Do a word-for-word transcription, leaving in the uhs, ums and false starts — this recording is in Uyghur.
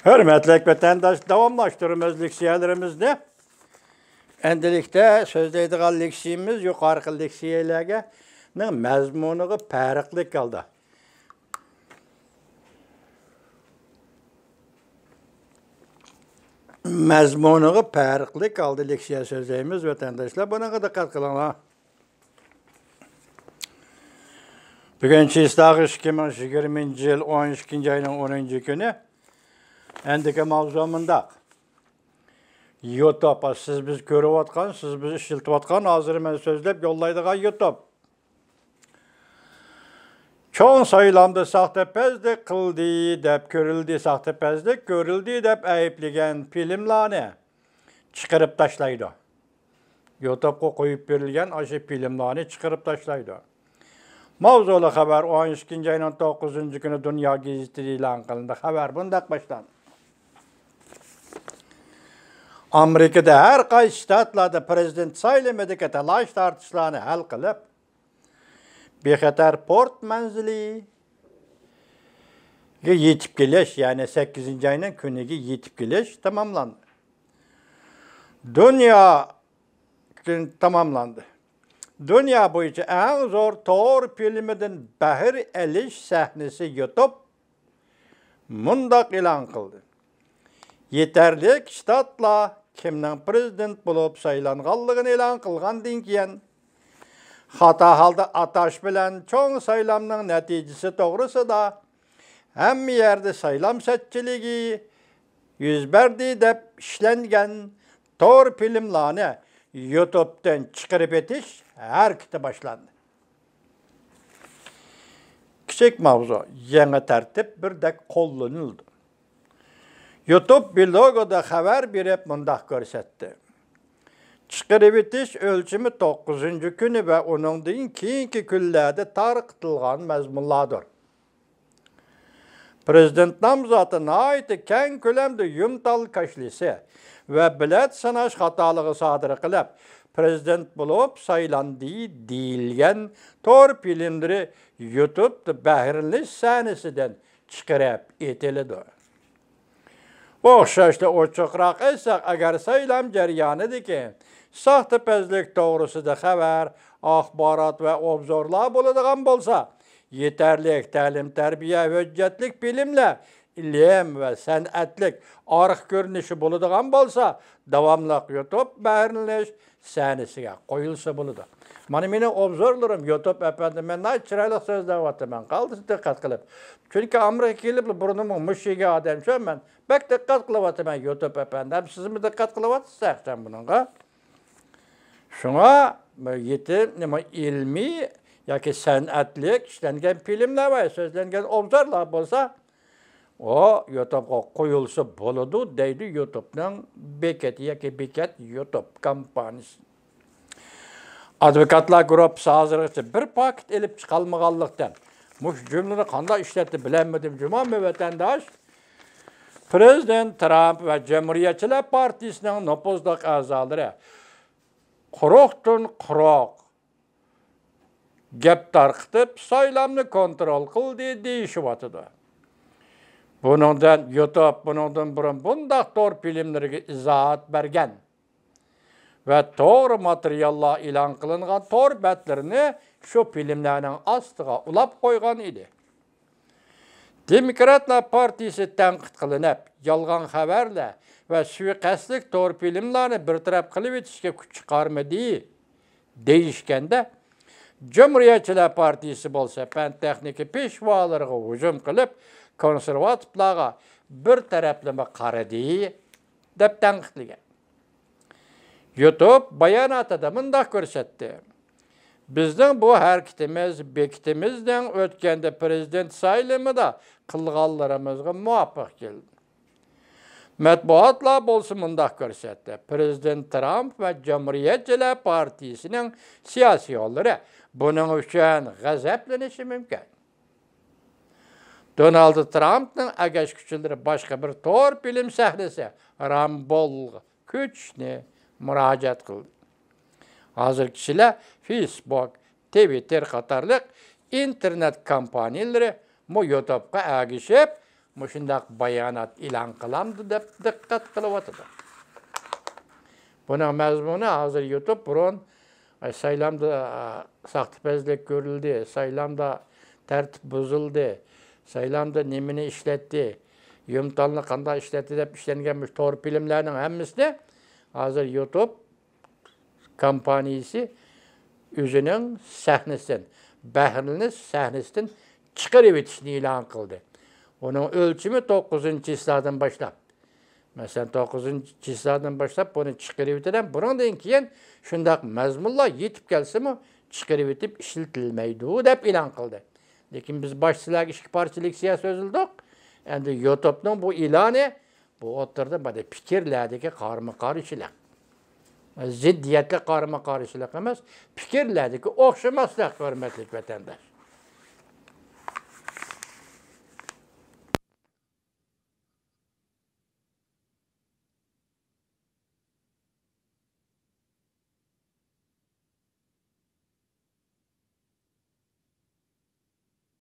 ھۆرمەتلىك ۋەتەنداش، داۋاملاشتۇرىمىز لېكسىيەلىرىمىزنى. ئەمدىلىكتە سۆزلەيدىغان لېكسىيىمىز يۇقىرىقى لېكسىيەلەرنىڭ مەزمۇنىغا پەرقلىق ھالدا، مەزمۇنىغا پەرقلىق ھالدا لېكسىيە سۆزلەيمىز، ۋەتەنداشلار. بۇنىڭغا دىققەت قىلىڭلار. بۈگۈن چىسلاغ ئىككى مىڭ يىگىرمىنچى يىل ئون ئىككىنچى ئاينىڭ ئونىنچى كۈنى. ئەندىكى ماۋزۇ مۇنداق. يۇتۇب، سىز بىز كۆرۈۋاتقان، سىز بىز ئىشلىتىۋاتقان، ھازىر مەن سۆزلەپ يوللايدىغان يۇتۇب. چوڭ سايلامدا ساختىپەزلىك قىلدى دەپ كۆرۈلدى، ساختىپەزلىك كۆرۈلدى دەپ ئەيىبلىگەن فىلىملارنى چىقىرىپ تاشلايدۇ. يۇتۇبقا قويۇپ بېرىلگەن ئاشۇ فىلىملارنى چىقىرىپ تاشلايدۇ. ماۋزۇلۇق خەۋەر ئون ئىككىنچى ئاينىڭ توققۇزىنچى كۈنى دۇنيا گېزىتىدە ئېلان قىلىندى. خەۋەر بۇنداق باشلاندى. ئامېرىكىدا ھەر قايسى شتاتلاردا پىرېزىدېنت سايلىمىدىكى تالاش-تارتىشلارنى ھەل قىلىپ، بىخەتەر پورت مەنزىلىگە يېتىپ كېلىش، يەنى سەككىزىنچى ئاينىڭ كۈنىگە يېتىپ كېلىش تاماملاندى. دۇنيا كۈن تاماملاندى. دۇنيا بويىچە ئەڭ زور تور فىلىمىدىن بەھرە ئېلىش سەھنىسى يۇتۇب مۇنداق ئېلان قىلدى: يېتەرلىك شتاتلار كىمنىڭ پىرېزىدېنت بولۇپ سايلانغانلىقىنى ئېلان قىلغاندىن كېيىن، خاتا ھالدا ئاتاش بىلەن چوڭ سايلامنىڭ نەتىجىسى توغرىسىدا ھەممە يەردە سايلام سەتچىلىكى يۈز بەردى دەپ ئىشلەنگەن تور فىلىملارنى يۇتۇبتىن چىقىرىپ ئېتىش ھەرىكىتى باشلاندى. كىچىك ماۋزۇ، يېڭى تەرتىپ بىردەك قوللىنىلىدۇ. يۇتۇب بىلوگىدا خەۋەر بېرىپ مۇنداق كۆرسەتتى: چىقىرىۋېتىش ئۆلچىمى توققۇزىنچى كۈنى ۋە ئۇنىڭدىن كېيىنكى كۈنلەردە تارقىتىلغان مەزمۇنلاردۇر. پىرېزىدېنت نامزاتى ناھايىتى كەڭ كۆلەمدە يۇمتال كاشىلىسى ۋە بېلەت ساناش خاتالىقى سادىر قىلىپ، پىرېزىدېنت بولۇپ سايلاندى دېيىلگەن تور فىلىملىرى يۇتۇبتا بەھرىلىنىش سەھنىسىدىن چىقىرىپ ئېتىلىدۇ. ئوخشاشلا ئوچۇقراق ئېيتساق، ئەگەر سايلام جەريانىدىكى ساختىپەزلىك توغرىسىدا خەۋەر، ئاخبارات ۋە ئوبزورلار بولىدىغان بولسا، يېتەرلىك تەلىم-تەربىيە ھۆججەتلىك فىلىملەر، ئىلىم ۋە سەنئەتلىك ئارقا كۆرۈنۈشى بولىدىغان بولسا، داۋاملىق يۇتۇب بەھرىلىنىش سەھنىسىگە قويۇلسا بولىدۇ. مانا مېنىڭ ئوبزورلىرىم يۇتۇب ئەپەندىم، مەن ناھايىتى چىرايلىق سۆزلەۋاتىمەن، قالدى دىققەت قىلىپ. چۈنكى ئامېرىكىغا كېلىپلا بۇرنۇمغا مۇشت يېگەن ئادەم شۇ، مەن بەك دىققەت قىلىۋاتىمەن يۇتۇب ئەپەندىم. سىزمۇ دىققەت قىلىۋاتىسىز ئەخچان بۇنىڭغا. شۇڭا يېتىم نېمە ئىلمىي ياكى سەنئەتلىك ئىشلەنگەن فىلىملەر ۋە سۆزلەنگەن ئوبزورلار بولسا، ئۇ يۇتۇبقا قويۇلسا بولىدۇ، دەيدۇ يۇتۇبنىڭ بېكىتى ياكى بېكەت يۇتۇب كومپانىيىسى. ئادۋوكاتلار گۇرۇپپىسى ھازىرغىچە بىر پاكىت ئېلىپ چىقالمىغانلىقتىن، مۇشۇ جۈملىنى قانداق ئىشلەتتى بىلەلمىدىم جۇما، مۇ ۋەتەنداش. پىرېزىدېنت ترامپ ۋە جۇمھۇرىيەتچىلەر پارتىيىسىنىڭ نوپۇزلۇق ئەزالىرى قۇرۇقتىن قۇرۇق گەپ تارقىتىپ، سايلامنى كونترول قىلدى دېيىشىۋاتىدۇ. بۇنىڭدىن يۇتۇب بۇنىڭدىن بۇرۇن بۇنداق تور فىلىملىرىگە ئىزاھات بەرگەن ۋە توغرا ماتېرىياللار ئېلان قىلىنغان تور بەتلىرىنى شۇ فىلىملەرنىڭ ئاستىغا ئۇلاپ قويغان ئىدى. دېموكراتلار پارتىيىسى تەنقىد قىلىنىپ، يالغان خەۋەرلەر ۋە سۇيىقەستلىك تور فىلىملارنى بىر تەرەپ قىلىۋېتىشكە كۈچ چىقارمىدى دېيىشكەندە، جۇمھۇرىيەتچىلەر پارتىيىسى بولسا پەن-تېخنىكا پېشۋالىرىغا ھۇجۇم قىلىپ، كونسېرۋاتىپلارغا بىر تەرەپلىمە قارىدى، دەپ تەنقىدلىگەن. يۇتۇب باياناتىدا مۇنداق كۆرسەتتى: بىزنىڭ بۇ ھەرىكىتىمىز بېكىتىمىزنىڭ ئۆتكەندە پىرېزىدېنت سايلىمىدا قىلغانلىرىمىزغا مۇۋاپىق كېلىدۇ. مەتبۇئاتلار بولسا مۇنداق كۆرسەتتى: پىرېزىدېنت ترامپ ۋە جۇمھۇرىيەتچىلەر پارتىيىسىنىڭ سىياسىيونلىرى بۇنىڭ ئۈچۈن غەزەپلىنىشى مۇمكىن. دونالد ترامپنىڭ ئەگەشكۈچىلىرى باشقا بىر تور فىلىم سەھنىسى رامبولغا كۆچۈشنى مۇراجىئەت قىلدى. ھازىر كىشىلەر فېيسبۇك، تىۋىتتېر قاتارلىق ئىنتېرنېت كومپانىيىلىرى مۇ يۇتۇبقا ئەگىشىپ، مۇشۇنداق بايانات ئېلان قىلامدۇ دەپ دىققەت قىلىۋاتىدۇ. بۇنىڭ مەزمۇنى ھازىر يۇتۇپ بۇرۇن، ئاي، سايلامدا، ئا، ساختىپەزلىك كۆرۈلدى، سايلامدا تەرتىپ بۇزۇلدى، سايلامدا نېمىنى ئىشلەتتى، يۇمتالنى قانداق ئىشلەتتى دەپ ئىشلەنگەن مۇشۇ تور فىلىملەرنىڭ ھەممىسىنى ھازىر يۇتۇپ كومپانىيىسى ئۆزىنىڭ سەھنىسىدىن، بەھرىلىنىش سەھنىسىدىن چىقىرىۋېتىشنى ئېلان قىلدى. ئۇنىڭ ئۆلچىمى توققۇزىنچى چىسلادىن باشلاپ. مەسىلەن، توققۇزىنچى چىسلادىن باشلاپ بۇنى چىقىرىۋېتىدۇ. بۇنىڭدىن كېيىن شۇنداق مەزمۇنلار يېتىپ كەلسىمۇ، چىقىرىۋېتىپ ئىشلىتىلمەيدۇ، دەپ ئېلان قىلدى. لېكىن بىز باشتا سىلەرگە ئىككى پارچە لېكسىيە سۆزلىدۇق. ئەمدى يۇتۇبنىڭ بۇ ئېلانى، بۇ ئوتتۇرىدا بىر پىكىرلەردىكى قارىمۇقارشىلىق. زىددىيەتلىك قارىمۇقارشىلىق ئەمەس، پىكىرلەردىكى ئوخشىماسلىق، ھۆرمەتلىك ۋەتەنداش.